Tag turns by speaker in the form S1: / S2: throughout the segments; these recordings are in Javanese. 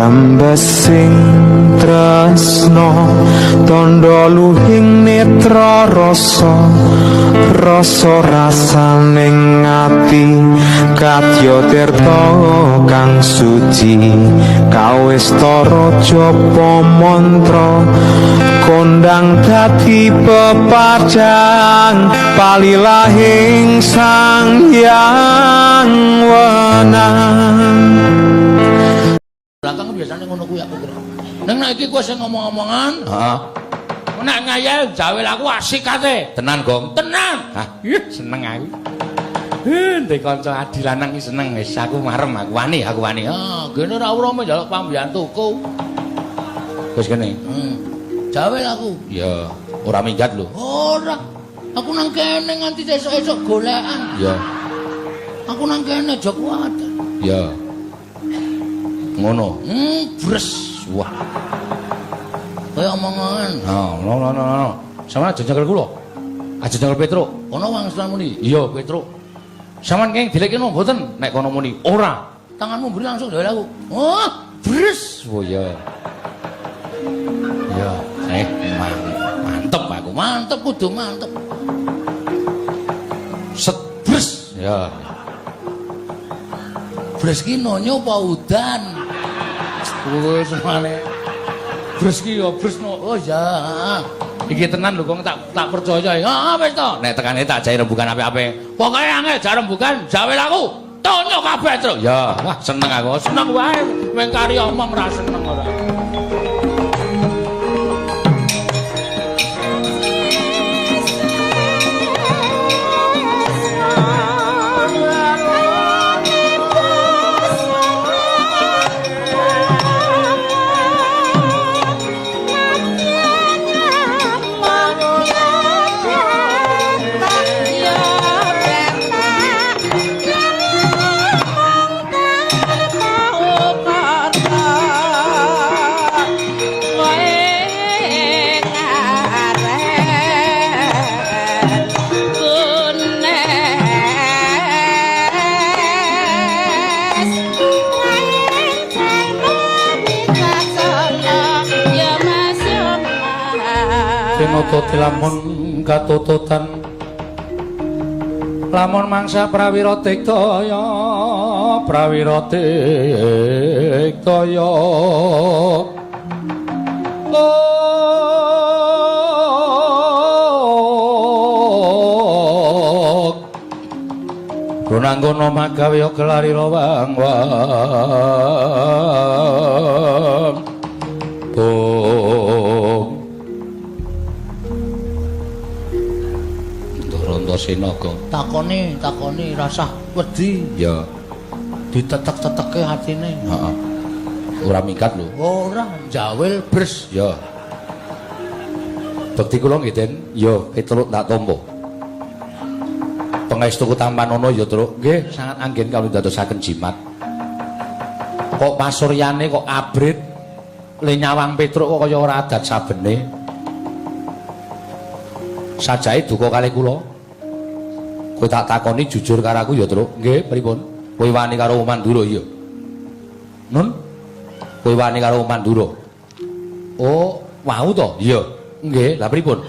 S1: Rembesing tresno tondo luhing netra rasa rasa rasaning ati kadya tirta kang suci kawistara japa mantra kondang dadi pepadang palilahing sang hyang wenang.
S2: Belakang biasanya ngono kuwi aku kira. Ning nek iki kowe sing ngomong-omongan,
S3: Heeh.
S2: Nek ngayal jawel aku asik ate.
S3: Tenan, Gong.
S2: Tenan.
S3: Hah, ih, seneng aku. Ndek kanca adi lanang iki seneng wis aku marem aku wani, aku wani.
S2: Ah, gene ora ora njaluk pambiyantuku.
S3: Wis kene.
S2: Jawel aku.
S3: Ya, ora minggat lho.
S2: Ora. Aku nang kene nganti esuk-esuk golekan.
S3: Ya,
S2: Aku nang kene aja kuwatir.
S3: Ya. Ngono.
S2: Bres.
S3: Wah.
S2: Kaya omongan.
S3: No, no, no, no, no. Sampeyan aja nyekel kula. Aja nyekel Petruk.
S2: Kono wangsulan muni.
S3: Iya, Petruk. Sampeyan keng dilekno mboten? Nek kono muni ora.
S2: Tanganmu mburi langsung jawel aku. Oh, bres.
S3: Oh iya. Ya, mantep aku.
S2: Mantep kudu mantep.
S3: Set bres. Ya.
S2: Bres ki nonyo apa udan?
S3: Kuwi senengane. Bres ki ya bres no.
S2: Oh ya.
S3: Iki tenan lho kok tak tak percaya ya.
S2: Ah, wis to.
S3: Nek tekane tak jae rembugan apik-apik.
S2: Pokoke angel jak rembugan jawel aku. Tonyo kabeh, Truk.
S3: Ya, wah seneng aku.
S2: Seneng wae meng kari omong ra seneng ora.
S3: Tinata lamun katututan lamun mangsa prawira tiktaya prawira tiktaya. Oh, Runanggono magawe kelari wang wang. Oh, Antasena, Gong.
S2: Takoni, takoni rasah wedi.
S3: Ya.
S2: Ditetek-teteke atine.
S3: Heeh. Ora minggat lho.
S2: Ora, jawil bres.
S3: Ya. Bekti kula nggih, Den. Ya, Petruk tak tampa. Pangestuku tampanana ya, Truk. Nggih, sangat anggen kawula dadosaken jimat. Kok pasuryane kok abrit le nyawang Petruk kok kaya ora adat sabene. Sajae duka kalih kula. Kowe tak takoni jujur karo aku ya, Truk. Nggih, pripun? Kowe wani karo Mandura iya? Nun? Kowe wani karo Mandura? Oh, wau to? Iya. Nggih, lah pripun?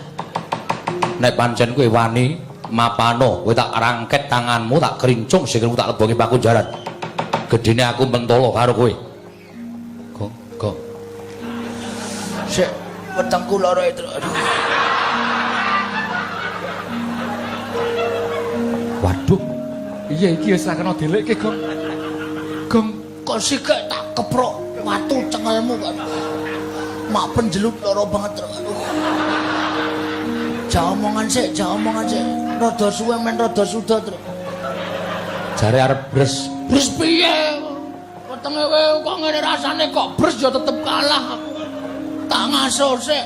S3: Nek pancen kowe wani mapano, kowe tak rangket tanganmu, tak krincung sikilmu tak lebongi pakunjaran. Gedene aku mentolo karo kowe. Gong, gong.
S2: Sik, wetengku lara itu. Aduh.
S3: Waduh. Iya iki wis ra kena delekke, Gong. Gong,
S2: kok sikek tak keprok watu cengelmu kok. Mak penjelut lara banget. Aduh. Jak omongan sik, jak omongan sik. Rada suwe men rada suda, Truk.
S3: Jare arep bres.
S2: Bres piye? Wetenge kowe kok ngene rasane kok bres ya tetep kalah aku. Tak ngaso sik.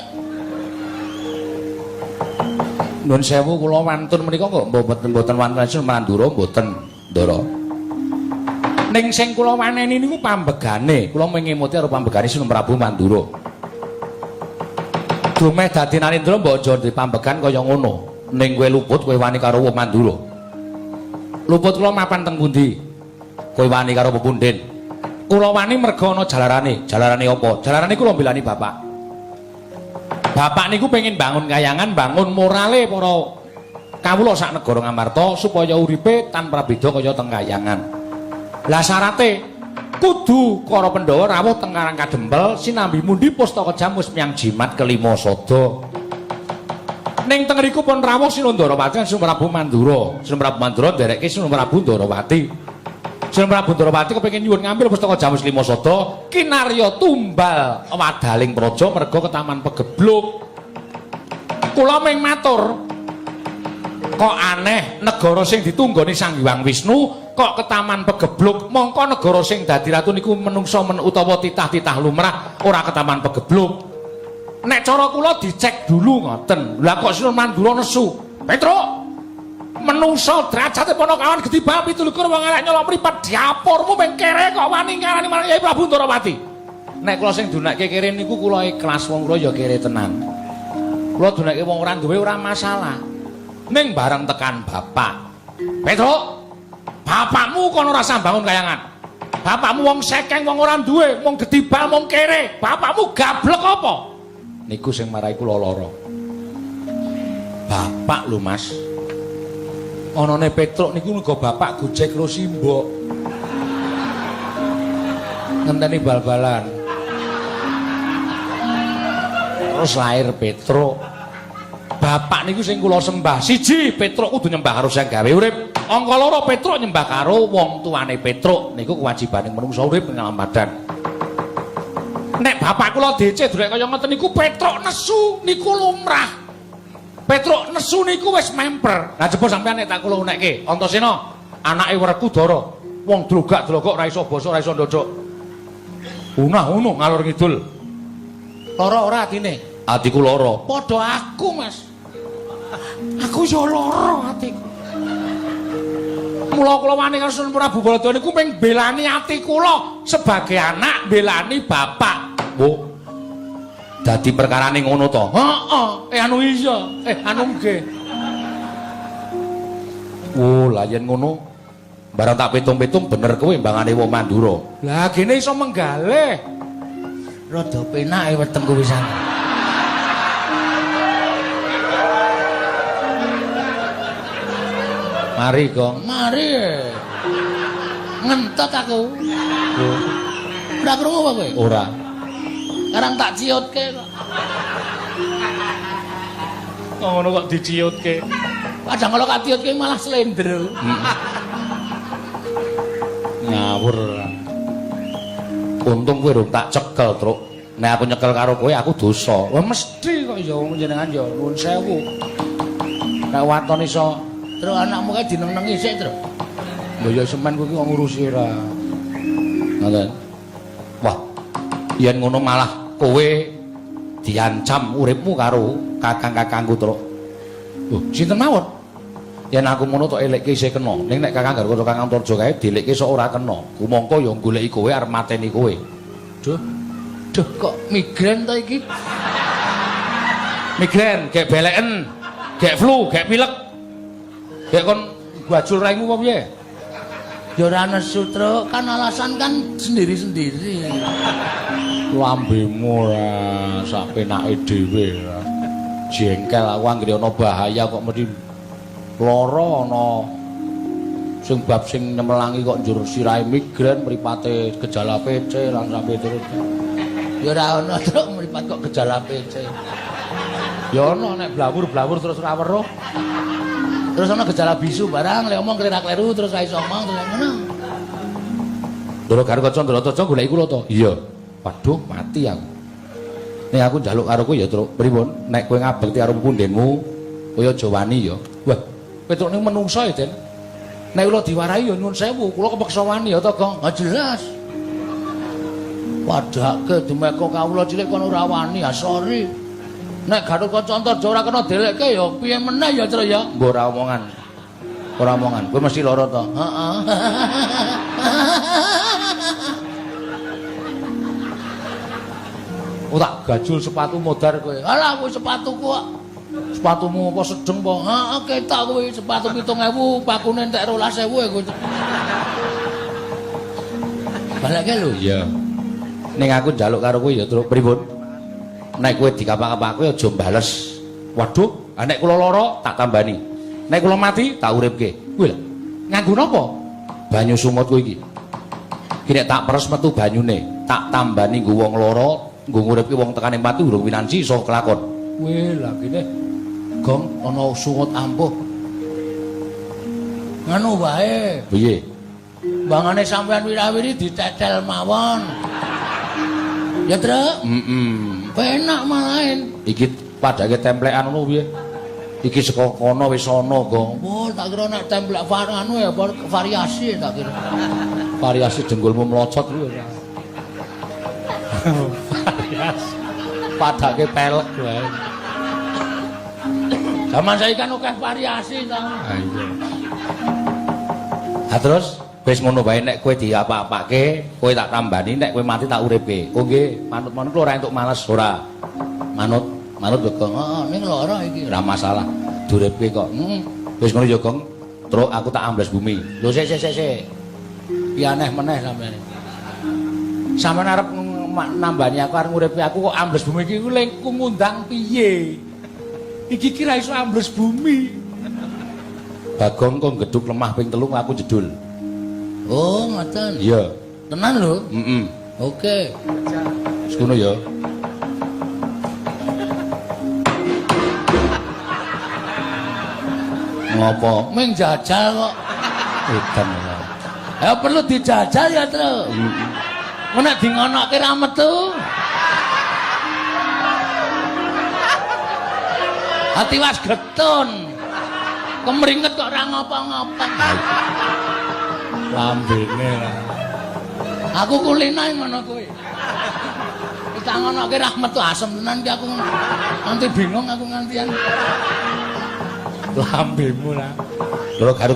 S3: Nuwun sewu kula wantun menika kok mboten mboten wantun Mandura mboten, Ndara. Ning sing kula waneni niku pambegane, kula mengemuti karo pambegane Sunan Prabu Mandura. Dumeh dadi Narendra mbok aja dipambegan kaya ngono. Ning kowe luput kowe wani karo wong Mandura. Luput kula mapan teng pundi? Kowe wani karo pepundhen. Kula wani merga ana jalarane. Jalarane apa? Jalarane kula mbelani bapak. Bapak niku pengen bangun kayangan, bangun morale para kawula sak negara Ngamarta supaya uripe tanpa beda kaya teng kayangan. Lah syarate kudu para Pandhawa rawuh teng Karang Kadempel sinambi mundi pustaka jamus miyang jimat kelima sada. Ning teng riku pun rawuh Sinun Ndarawati lan Sinun Prabu Mandura. Sinun Prabu Mandura nderekke Sinun Prabu Ndarawati. Sinun Prabu Ndarawati kepengin nyuwun ngambil pustaka jamus lima sada kinarya tumbal wadaling praja merga ketaman pegebluk. Kula ming matur, kok aneh negara sing ditunggoni Sang Hyang Wisnu kok ketaman pegebluk, mongko negara sing dadi ratu niku menungsa men utawa titah-titah lumrah ora ketaman pegebluk. Nek cara kula dicek dulu ngoten. Lah kok Sinun Mandura nesu. Petruk, menungsa derajate Panakawan gedhi bab 27 wong elek nyolok mripat diapurmu meng kere kok wani ngarani marang Kyai Prabu Ndarawati. Nek kula sing dunekke kere niku kula ikhlas, wong kula ya kere tenan. Kula dunekke wong ora duwe ora masalah. Ning bareng tekan bapak. Petruk, bapakmu kono ora bangun kayangan. Bapakmu wong sekeng, wong ora duwe, wong gedibal, wong kere. Bapakmu gablek apa? Niku sing marai kula lara. Bapak lho, Mas. Anane Petruk niku mergo bapak gojek karo simbok. Ngenteni bal-balan. Terus lahir Petruk. Bapak niku sing kula sembah. Siji, Petruk kudu nyembah karo sing gawe urip. Angka loro, Petruk nyembah karo wong tuane Petruk. Niku kewajibane manungsa urip ing alam badan. Nek bapak kula DC durek kaya ngoten niku Petruk nesu niku lumrah. Petruk nesu niku wis memper. Lah jebul sampean nek tak kula unekke, Antasena anake Werkudara, wong drogak-drogok ora iso basa, ora iso ndodok. Unah-unuh ngalor ngidul. Lara ora atine? Atiku lara. Padha aku, Mas. Aku yo lara atiku. Mula kula wani karo Sunan Prabu Baladewa niku ping belani ati kula sebagai anak belani bapak. Bu. Dadi perkarane ngono to? Heeh. Anu iya. Anu nggih. Oh, lah yen ngono barang tak pitung-pitung bener kowe mbangane wong Mandura. Lah gene iso menggalih.
S2: Rada penake wetengku pisan.
S3: Mari, Gong.
S2: Mari. Ngentot aku. Ora krungu apa kowe?
S3: Ora.
S2: Sekarang tak ciutke kok.
S3: Kok ngono kok diciutke?
S2: Kadang kalau tak ciutke malah slender.
S3: Ngawur. Untung kowe rung tak cekel, Truk. Nek aku nyekel karo kowe aku dosa. Wah mesti kok ya jenengan ya nuwun sewu. Nek waton iso
S2: Truk anakmu kae dineng-nengi sik, Truk.
S3: Lho ya semen kowe iki kok ngurusi ora. Ngoten. Wah, yen ngono malah kowe diancam uripmu karo kakang-kakangku, Truk. Lho, sinten mawon? Yen aku ngono tok elekke isih kena. Ning nek Kakang Garwa Kakang Antarja kae dielekke sok ora kena. Kumangka ya goleki kowe arep mateni kowe.
S2: Duh. Duh kok migrain to iki?
S3: Migrain, gek beleken, gek flu, gek pilek. Gek kon bajul raimu apa piye?
S2: Ya ora nesu, Truk. Kan alasan kan sendiri-sendiri.
S3: Lambemu ora sak penake dhewe. Jengkel aku anggere ana bahaya kok mesti lara ana sing bab sing nyemelangi kok njur sirahe migrain, mripate gejala PC lan sampe terus.
S2: Ya ora ana, Truk, mripat kok gejala PC.
S3: Ya ana nek blawur-blawur terus ora weruh.
S2: Terus ana gejala bisu barang, lek omong kleru-kleru terus ra iso omong terus ngono.
S3: Ndara Garukaca Ndara goleki kula to? Iya. Waduh, mati aku. Nek aku njaluk karo kowe ya, Truk. Pripun? Nek kowe ngabekti karo pundhenmu, kowe aja wani ya. Wah, Petruk niku menungso ya, Den. Nek kula diwarahi ya nyuwun sewu, kula kepeksa wani ya to, Gong.
S2: Ah jelas. Padhake dumeka kawula cilik kono ora wani, ah sorry. Nek Garukaca Antarja ora kena delekke ya piye meneh ya, Truk ya?
S3: Mbok ora omongan. Ora omongan. Kowe mesti lara to?
S2: Heeh.
S3: Oh, tak gajul sepatu modar kowe.
S2: Alah kuwi sepatuku kok.
S3: Sepatumu apa sedeng apa?
S2: Heeh, ketok kuwi sepatu 7.000, pakune entek 12.000 ya kuwi. Balekke lho.
S3: Iya. Ning aku njaluk karo kowe ya, Truk. Pripun? Nek kowe dikapak-kapake aja bales. Waduh, nek kula lara tak tambani. Nek kula mati tak uripke. Kuwi lho. Nganggo napa? Banyu sungut kowe iki. Iki nek tak peres metu banyune, tak tambani nggo wong lara, nggo nguripke wong tekane mati urung winanci iso kelakon.
S2: Weh, lah kene gong ana sungut ampuh. Ngono wae.
S3: Piye?
S2: Bangane sampean wirawiri ditetel mawon. Ya, Truk.
S3: Heeh.
S2: Penak malahin.
S3: Iki padake templekan ngono piye? Iki saka kono wis ana, Gong.
S2: Wah, tak kira nek templek anu ya variasi tak kira.
S3: Variasi dengkulmu melocot kuwi ora. Variasi. Padake pelek wae.
S2: Zaman saiki kan akeh variasi ta.
S3: Ha iya. Ha terus wis ngono wae nek kowe diapa-apake, kowe tak tambani, nek kowe mati tak uripke. Oh nggih, manut-manut ora entuk males ora. Manut, manut lho, Gong.
S2: Heeh, ning lara iki.
S3: Ora masalah. Duripke kok. Heeh. Wis ngono ya, Gong. Truk aku tak ambles bumi.
S2: Lho sik sik sik sik. Ki aneh meneh sampean.
S3: Sampeyan arep nambani aku arep nguripke aku kok ambles bumi iki ku lengku ngundang piye? Iki ki ra iso ambles bumi. Bagong kok geduk lemah ping 3 aku jedul.
S2: Oh, ngoten.
S3: Iya.
S2: Tenan lho.
S3: Heeh.
S2: Oke.
S3: Wis ngono ya. Ngopo?
S2: Ming jajal kok.
S3: Edan ya.
S2: Ya perlu dijajal ya, Truk. Heeh. Nek di ngonoke ra metu. Ati was getun. Kemringet kok ora ngapa-ngapa.
S3: Lambene lah.
S2: Aku kulinae ngono kuwi. Tak ngonoke ra metu asem tenan ki aku. Nanti bingung aku ngantian.
S3: Lambemu lah. Lho Garuda.